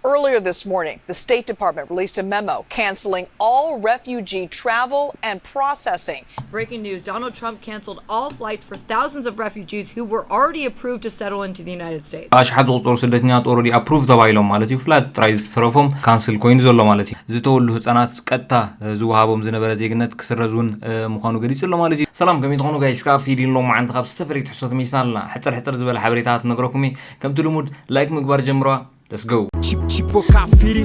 Earlier this morning, the State Department released a memo canceling all refugee travel and processing. Breaking news: Donald Trump canceled all flights for thousands of refugees who were already approved to settle into the United States. ኣሽሓት ዝቑፀሩ ስደተኛታት ኦረዲ ኣፕሩቭ ተባሂሎም ማለት እዩ። ፍላይት ጥራይ ዝተረፎም ካንስል ኮይኑ ዘሎ ማለት እዩ። ዝተወሉ ህፃናት ቀጥታ ዝወሃቦም ዝነበረ ዜግነት ክስረዝ እውን ምዃኑ ገሊፁ ኣሎ ማለት እዩ። ሰላም፣ ከመይ ትኾኑ ጋይስ? ካብ ፊድ ኢንሎም መዓንቲ ካብ ዝተፈላለዩ ትሕዝቶታት መሊስና ኣለና። ሕፅር ሕፅር ዝበለ ሓበሬታት ነግረኩም እየ። ከምቲ ልሙድ ላይክ ምግባር ጀምረዋ። Let's go። Chip- Chippo Cafiri.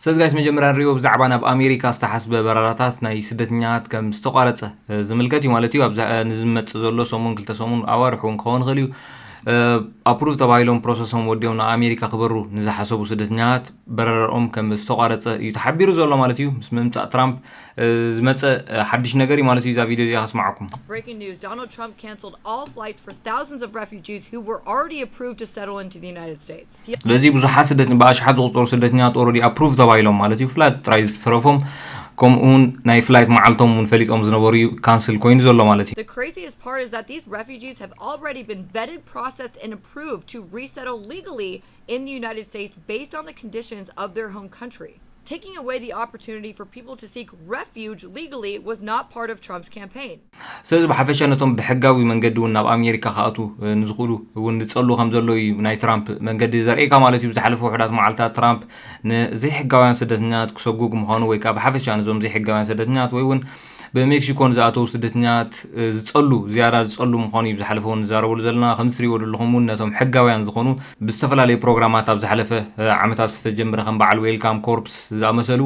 ስለዚ ጋይስ፣ መጀመርያ ንሪኦ ብዛዕባ ናብ ኣሜሪካ ዝተሓስበ በረራታት ናይ ስደተኛታት ከም ዝተቋረፀ ዝምልከት እዩ ማለት እዩ። ኣብዛ ንዝመፅእ ዘሎ ሰሙን ክልተ ሰሙን ኣዋርሕ እውን ክኸውን ይኽእል እዩ። ኣፕሩቭ ተባሂሎም ፕሮሰሶም ወዲኦም ናብ ኣሜሪካ ክበሩ ንዝሓሰቡ ስደተኛታት በረራኦም ከም ዝተቋረፀ እዩ ተሓቢሩ ዘሎ ማለት እዩ። ምስ ምምፃእ ትራምፕ ዝመፀ ሓድሽ ነገር እዩ ማለት እዩ። እዛ ቪድዮ እዚኣ ከስማዓኩም። Breaking news: Donald Trump canceled all flights for thousands of refugees who were already approved to settle into the United States. He ስለዚ ብዙሓት ስደት ብኣሽሓት ዝቑፀሩ ስደተኛታት ኦረዲ ኣፕሩቭ ተባሂሎም ማለት እዩ። ፍላይት ጥራይ ዝተረፎም ከምኡ እውን ናይ ፍላይት መዓልቶም እውን ፈሊጦም ዝነበሩ እዩ ካንስል ኮይኑ ዘሎ ማለት እዩ። The craziest part is that these refugees have already been vetted, processed, and approved to resettle legally in the United States based on the conditions of their home country, taking away the opportunity for people to seek refuge legally was not part of Trump's campaign. ስለዚ ብሓፈሻ ነቶም ብሕጋዊ መንገዲ እውን ናብ ኣሜሪካ ክኣትዉ ንዝኽእሉ እውን ዝፀሉ ከም ዘሎ እዩ ናይ ትራምፕ መንገዲ ዘርእየካ ማለት እዩ። ብዝሓለፈ ውሕዳት መዓልታት ትራምፕ ንዘይሕጋውያን ስደተኛታት ክሰጉግ ምዃኑ ወይ ከዓ ብሓፈሻ ነዞም ዘይሕጋውያን ስደተኛታት ወይ እውን ብሜክሲኮ ንዝኣተዉ ስደተኛታት ዝፀሉ ዝያዳ ዝፀሉ ምዃኑ እዩ ብዝሓለፈ እውን ንዛረበሉ ዘለና። ከም ትሪእዎ ዘለኹም እውን ነቶም ሕጋውያን ዝኾኑ ብዝተፈላለዩ ፕሮግራማት ኣብ ዝሓለፈ ዓመታት ዝተጀመረ ከም በዓል ዌልካም ኮርፕስ ዝኣመሰሉ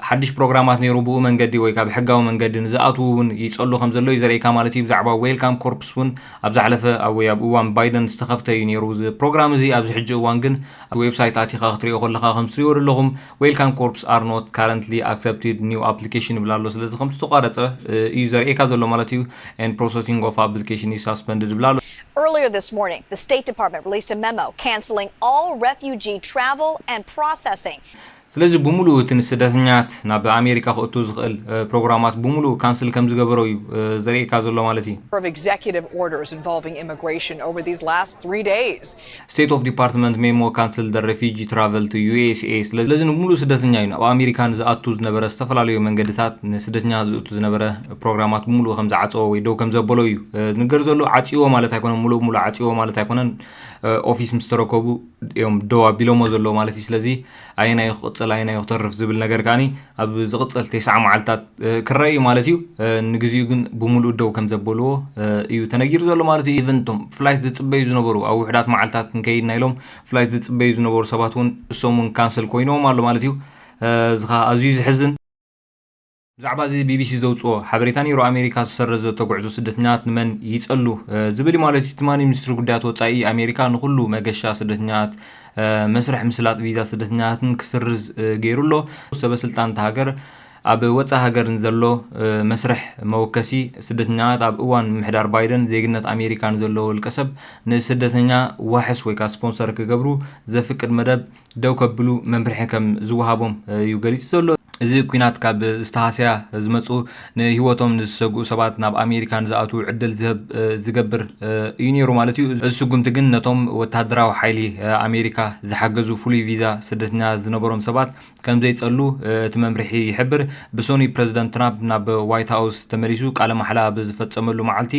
ሓድሽ ፕሮግራማት ነይሩ። ብኡ መንገዲ ወይ ካብ ሕጋዊ መንገዲ ንዝኣትዉ እውን ይፀሉ ከም ዘሎ እዩ ዘርእየካ ማለት እዩ። ብዛዕባ ዌልካም ኮርፕስ እውን ኣብ ዝሓለፈ ወይ ኣብ እዋን ባይደን ዝተኸፍተ እዩ ነይሩ እዚ ፕሮግራም እዚ። ኣብዚ ሕጂ እዋን ግን ኣብ ዌብሳይት ኣቲኻ ክትሪኦ ከለኻ ከም ትሪኦ ዘለኹም welcome corps are not currently accepted new application ይብል ኣሎ። ስለዚ ከም ዝተቋረፀ እዩ ዘርእየካ ዘሎ ማለት እዩ። And processing of application is suspended ይብል ኣሎ። Earlier this morning, the State Department released a memo canceling all refugee travel and processing. ስለዚ ብምሉኡ እቲ ንስደተኛት ናብ ኣሜሪካ ክእቱ ዝኽእል ፕሮግራማት ብምሉኡ ካንስል ከም ዝገበሮ እዩ ዘርእየካ ዘሎ ማለት እዩ። Of executive orders involving immigration over these last three days. State of Department memo cancel the refugee travel to U S A። ስለዚ ንምሉእ ስደተኛ እዩ ናብ ኣሜሪካ ንዝኣቱ ዝነበረ ዝተፈላለዩ መንገድታት ንስደተኛ ዝእቱ ዝነበረ ፕሮግራማት ብምሉኡ ከም ዝዓፀዎ ወይ ደው ከም ዘበሎ እዩ ዝንገር ዘሎ። ዓፅዎ ማለት ኣይኮነን፣ ሙሉእ ሙሉእ ዓፅዎ ማለት ኣይኮነን። ኦፊስ ምስ ተረከቡ እዮም ደው ኣቢሎሞ ዘለዉ ማለት እዩ። ስለዚ ኣየናይ ክቕፅል ኣየናይ ክተርፍ ዝብል ነገር ከዓኒ ኣብ ዝቕፅል ተስዓ መዓልታት ክረአ እዩ ማለት እዩ። ንግዚኡ ግን ብምሉእ ደው ከም ዘበልዎ እዩ ተነጊሩ ዘሎ ማለት እዩ። ኢቨን እቶም ፍላይት ዝፅበዩ ዝነበሩ ኣብ ውሕዳት መዓልታት ክንከይድ ና ኢሎም ፍላይት ዝፅበዩ ዝነበሩ ሰባት እውን እሶም እውን ካንስል ኮይኖም ኣሎ ማለት እዩ። እዚ ከዓ ኣዝዩ ዘሕዝን። ብዛዕባ እዚ ቢቢሲ ዘውፅኦ ሓበሬታ ነይሩ። ኣሜሪካ ዝሰረዘቶ ጉዕዞ ስደተኛታት ንመን ይፀሉ ዝብል እዩ ማለት እዩ። ትማሊ ሚኒስትሪ ጉዳያት ወፃኢ ኣሜሪካ ንኩሉ መገሻ ስደተኛታት መስርሕ ምስላጥ ቪዛ ስደተኛታትን ክስርዝ ገይሩ ኣሎ። ሰበ ስልጣን እታ ሃገር ኣብ ወፃኢ ሃገር ንዘሎ መስርሕ መወከሲ ስደተኛታት ኣብ እዋን ምሕዳር ባይደን ዜግነት ኣሜሪካ ንዘለዎ ውልቀሰብ ንስደተኛ ዋሕስ ወይ ከዓ ስፖንሰር ክገብሩ ዘፍቅድ መደብ ደው ከብሉ መምርሒ ከም ዝወሃቦም እዩ ገሊፁ ዘሎ። እዚ ኲናት ካብ ዝተሃስያ ዝመፁ ንህይወቶም ንዝሰግኡ ሰባት ናብ ኣሜሪካ ንዝኣትዉ ዕድል ዝህብ ዝገብር እዩ ነይሩ ማለት እዩ። እዚ ስጉምቲ ግን ነቶም ወታደራዊ ሓይሊ ኣሜሪካ ዝሓገዙ ፍሉይ ቪዛ ስደተኛ ዝነበሮም ሰባት ከም ዘይፀሉ እቲ መምርሒ ይሕብር። ብሶኒ ፕረዚደንት ትራምፕ ናብ ዋይት ሃውስ ተመሊሱ ቃለ ማሕላ ብዝፈፀመሉ መዓልቲ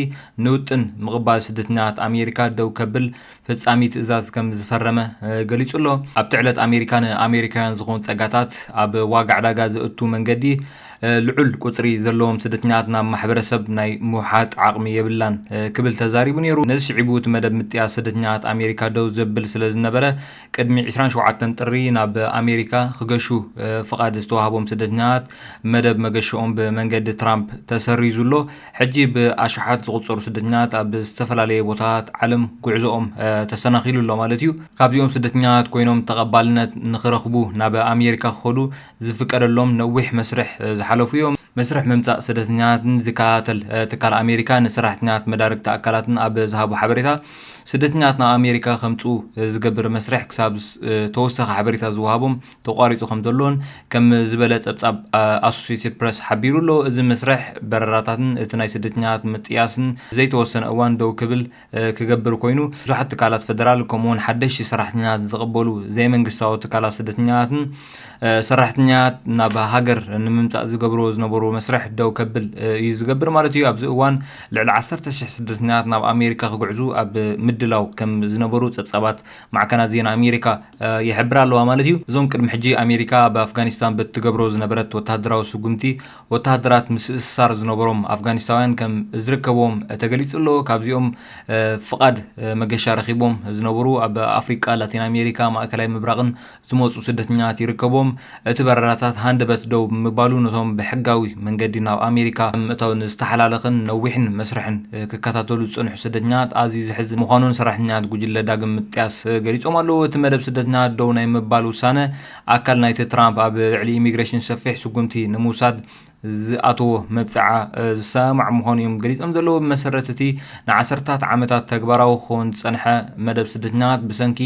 ንውጥን ምቕባል ስደተኛታት ኣሜሪካ ደው ከብል ፈጻሚ ትእዛዝ ከም ዝፈረመ ገሊጹ ኣሎ። ኣብቲ ዕለት ኣሜሪካ ንኣሜሪካውያን ዝኾኑ ጸጋታት ኣብ ዋጋ ዕዳጋ ዘእቱ መንገዲ ልዑል ቁጽሪ ዘለዎም ስደተኛታት ናብ ማሕበረሰብ ናይ ምውሓጥ ዓቕሚ የብላን ክብል ተዛሪቡ ነይሩ። ነዚ ስዒቡ እቲ መደብ ምጥያስ ስደተኛታት ኣሜሪካ ደው ዘብል ስለ ዝነበረ ቅድሚ ዕስራን ሸውዓተን ጥሪ ናብ ኣሜሪካ ክገሹ ፍቓድ ዝተዋህቦም ስደተኛታት መደብ መገሽኦም ብመንገዲ ትራምፕ ተሰሪዙ ኣሎ። ሕጂ ብኣሽሓት ዝቑጸሩ ስደተኛታት ኣብ ዝተፈላለየ ቦታታት ዓለም ጉዕዞኦም ተሰናኺሉ ኣሎ ማለት እዩ። ካብዚኦም ስደተኛታት ኮይኖም ተቐባልነት ንኽረኽቡ ናብ ኣሜሪካ ክኸዱ ዝፍቀደሎም ነዊሕ መስርሕ ዝሓለፉ እዮም። መስርሕ ምምጻእ ስደተኛታትን ዝከታተል ትካል ኣሜሪካ ንሰራሕተኛታት መዳርግቲ ኣካላትን ኣብ ዝሃቦ ሓበሬታ ስደተኛታት ናብ ኣሜሪካ ከምፅኡ ዝገብር መስርሕ ክሳብ ተወሰኸ ሓበሬታ ዝወሃቦም ተቋሪፁ ከም ዘሎን ከም ዝበለ ፀብፃብ ኣሶሲየትድ ፕረስ ሓቢሩ ኣሎ። እዚ መስርሕ በረራታትን እቲ ናይ ስደተኛታት ምጥያስን ዘይተወሰነ እዋን ደው ክብል ክገብር ኮይኑ፣ ብዙሓት ትካላት ፈደራል ከምኡውን ሓደሽቲ ሰራሕተኛታት ዝቕበሉ ዘይመንግስታዊ ትካላት ስደተኛታትን ሰራሕተኛታት ናብ ሃገር ንምምፃእ ዝገብርዎ ዝነበሩ መስርሕ ደው ከብል እዩ ዝገብር ማለት እዩ። ኣብዚ እዋን ልዕሊ ዓሰርተ ሽሕ ስደተኛታት ናብ ኣሜሪካ ክግዕዙ ኣብ ምድላው ከም ዝነበሩ ፀብፃባት ማዕከናት ዜና ኣሜሪካ ይሕብር ኣለዋ ማለት እዩ። እዞም ቅድሚ ሕጂ ኣሜሪካ ኣብ ኣፍጋኒስታን በትገብሮ ዝነበረት ወታደራዊ ስጉምቲ ወታደራት ምስእሳር ዝነበሮም ኣፍጋኒስታውያን ከም ዝርከብዎም ተገሊጹ ኣሎ። ካብዚኦም ፍቓድ መገሻ ረኺቦም ዝነበሩ ኣብ ኣፍሪቃ፣ ላቲን ኣሜሪካ፣ ማእከላይ ምብራቕን ዝመፁ ስደተኛታት ይርከብዎም። እቲ በረራታት ሃንደበት ደው ብምባሉ ነቶም ብሕጋዊ መንገዲ ናብ ኣሜሪካ ምእታው ንዝተሓላለኸን ነዊሕን መስርሕን ክከታተሉ ዝጸንሑ ስደተኛታት ኣዝዩ ዘሕዝን ምዃኑን ሰራሕተኛታት ጉጅለ ዳግም ምጥያስ ገሊጾም ኣለዉ። እቲ መደብ ስደተኛታት ደው ናይ ምባል ውሳነ ኣካል ናይቲ ትራምፕ ኣብ ልዕሊ ኢሚግሬሽን ሰፊሕ ስጉምቲ ንምውሳድ ዝኣተዎ መብጽዓ ዝሰማማዕ ምዃኑ እዮም ገሊጾም ዘለዉ። ብመሰረት እቲ ንዓሰርታት ዓመታት ተግባራዊ ክኸውን ዝጸንሐ መደብ ስደተኛታት ብሰንኪ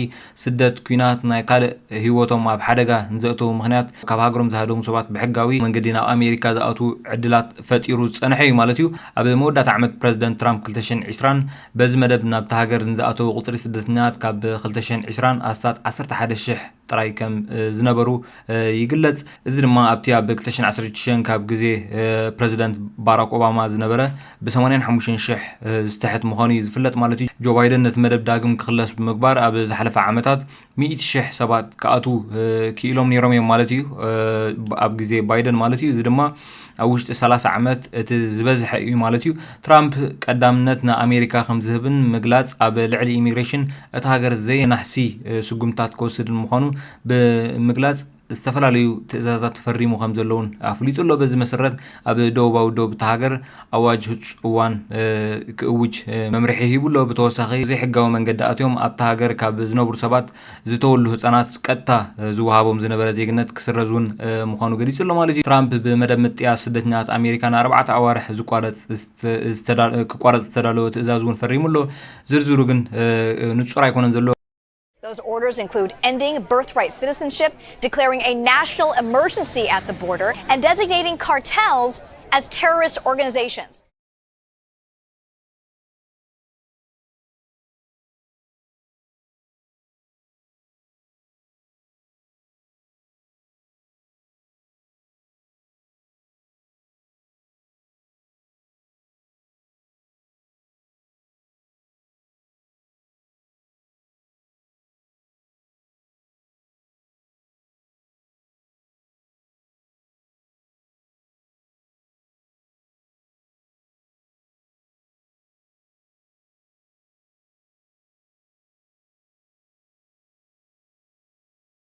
ስደት፣ ኲናት፣ ናይ ካልእ ህይወቶም ኣብ ሓደጋ ንዘእተዉ ምኽንያት ካብ ሃገሮም ዝሃደሙ ሰባት ብሕጋዊ መንገዲ ናብ ኣሜሪካ ዝኣትዉ ዕድላት ፈጢሩ ዝጸንሐ እዩ ማለት እዩ። ኣብ መወዳእታ ዓመት ፕረዚደንት ትራምፕ ክልተ ሽሕን ዕስራን በዚ መደብ ናብቲ ሃገር ንዝኣተዉ ቁጽሪ ስደተኛታት ካብ ክልተ ሽሕን ዕስራን ኣስታት ዓሰርተ ሓደ ሽሕ ጥራይ ከም ዝነበሩ ይግለጽ። እዚ ድማ ኣብቲ ኣብ ክልተ ሽሕን ዓሰርተ ሽዱሽተን ካብ ግዜ ፕረዚደንት ባራክ ኦባማ ዝነበረ ብ ሰማንያን ሓሙሽተን ሽሕ ዝተሕት ምዃኑ እዩ ዝፍለጥ ማለት እዩ። ጆ ባይደን ነቲ መደብ ዳግም ክኽለስ ብምግባር ኣብ ዝሓለፈ ዓመታት ሚእቲ ሽሕ ሰባት ክኣትዉ ክኢሎም ነይሮም እዮም ማለት እዩ፣ ኣብ ግዜ ባይደን ማለት እዩ። እዚ ድማ ኣብ ውሽጢ ሰላሳ ዓመት እቲ ዝበዝሐ እዩ ማለት እዩ። ትራምፕ ቀዳምነት ንኣሜሪካ ከም ዝህብን ምግላጽ ኣብ ልዕሊ ኢሚግሬሽን እታ ሃገር ዘየናሕሲ ስጉምታት ክወስድን ምዃኑ ብምግላጽ ዝተፈላለዩ ትእዛዛት ፈሪሙ ከም ዘለውን ኣፍሊጡ ኣሎ። በዚ መሰረት ኣብ ደቡባዊ ዶብ እታ ሃገር ኣዋጅ ህጹጽ እዋን ክእውጅ መምርሒ ሂቡ ኣሎ። ብተወሳኺ ዘይሕጋዊ መንገዲ ኣትዮም ኣብታ ሃገር ካብ ዝነብሩ ሰባት ዝተወልዱ ህጻናት ቀጥታ ዝወሃቦም ዝነበረ ዜግነት ክስረዝ እውን ምዃኑ ገሊጹ ኣሎ ማለት እዩ። ትራምፕ ብመደብ ምጥያስ ስደተኛታት ኣሜሪካ ንኣርባዕተ ኣዋርሕ ዝቋረጽ ክቋረጽ ዝተዳለወ ትእዛዝ እውን ፈሪሙ ኣሎ። ዝርዝሩ ግን ንጹር ኣይኮነን ዘሎ። Those orders include ending birthright citizenship, declaring a national emergency at the border, and designating cartels as terrorist organizations.